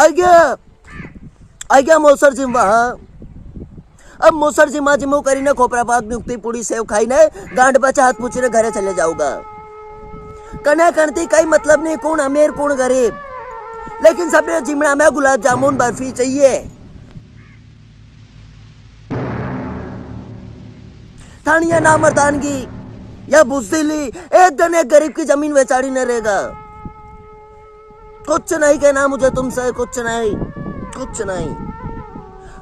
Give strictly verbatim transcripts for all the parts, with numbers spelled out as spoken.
आ गया, आ गया मोसर जिमवा। अब मोसर जिमा जिमो करी ने खोपरा पाक नुकती पूड़ी सेव खाई ने गांड पाछे हाथ पूछी ने घरे चले जाऊगा। कने कणती कई मतलब नी, कुण अमीर कुण गरीब, लेकिन सबने जिमणा में गुलाब जामुन बर्फी चाहिए। थानिया ना मर्दानगी या बुजदिली, एक दिन एक गरीब की जमीन वेचाड़ी ने रहेगा। कुछ नहीं कहना मुझे तुमसे, कुछ नहीं, कुछ नहीं।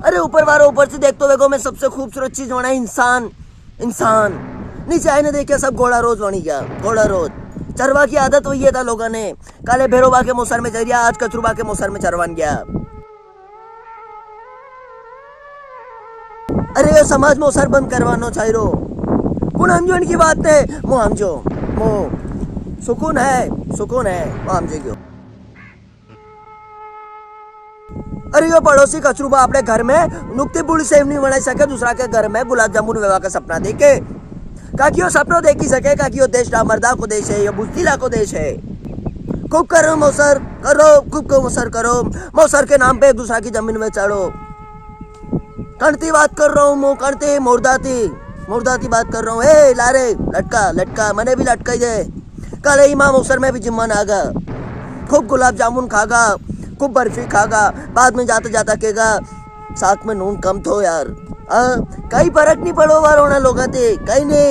अरे ऊपर वारो ऊपर से देखतो वेगो में सबसे खूबसूरत चीज होना है इंसान, इंसान। नीचे आईने देखे सब घोड़ा रोज बनी गया, घोड़ा रोज। चरवा की आदत वही है था लोगों ने, काले भेरोबा के मोसर में चरिया, आज कचरूबा के मोसर में चरवान गया। अरे, यो समाज में असर बंद करवानो चाहिए रो। कुण हमजो इनकी बात ने? मु हमजो, मु सुकून है, सुकून है, मु हमजी गयो। अरे, यो पड़ोसी कचरूबा अपने घर में नुकती पूड़ी सेव नी बनाई सके, दूसरा के घर में गुलाब जामुन वेवा का सपना देखे। काकी यो सपनो देखी सके, काकी यो देश ना मर्दा को देश है, यो बुजदिला को देश है। खूब करो मोसर, करो, खूब करो मोसर करो, मोसर के नाम पे एक दूसरा की जमीन में चढ़ो। कणती बात कर रहा हूँ मु, कणती मुर्दा ती, मुर्दा ती बात कर रहा हूँ। ए लारे लटका, लटका, मने भी लटकाई दे। काले इमाम अवसर में भी जिम्मन आगा, खूब गुलाब जामुन खागा, खूब बर्फी खागा, बाद में जाता जाता केगा, साग में नून कम थो यार। हाँ, कई फरक नी पड़ो वारो उना लोगा ते, कई नी।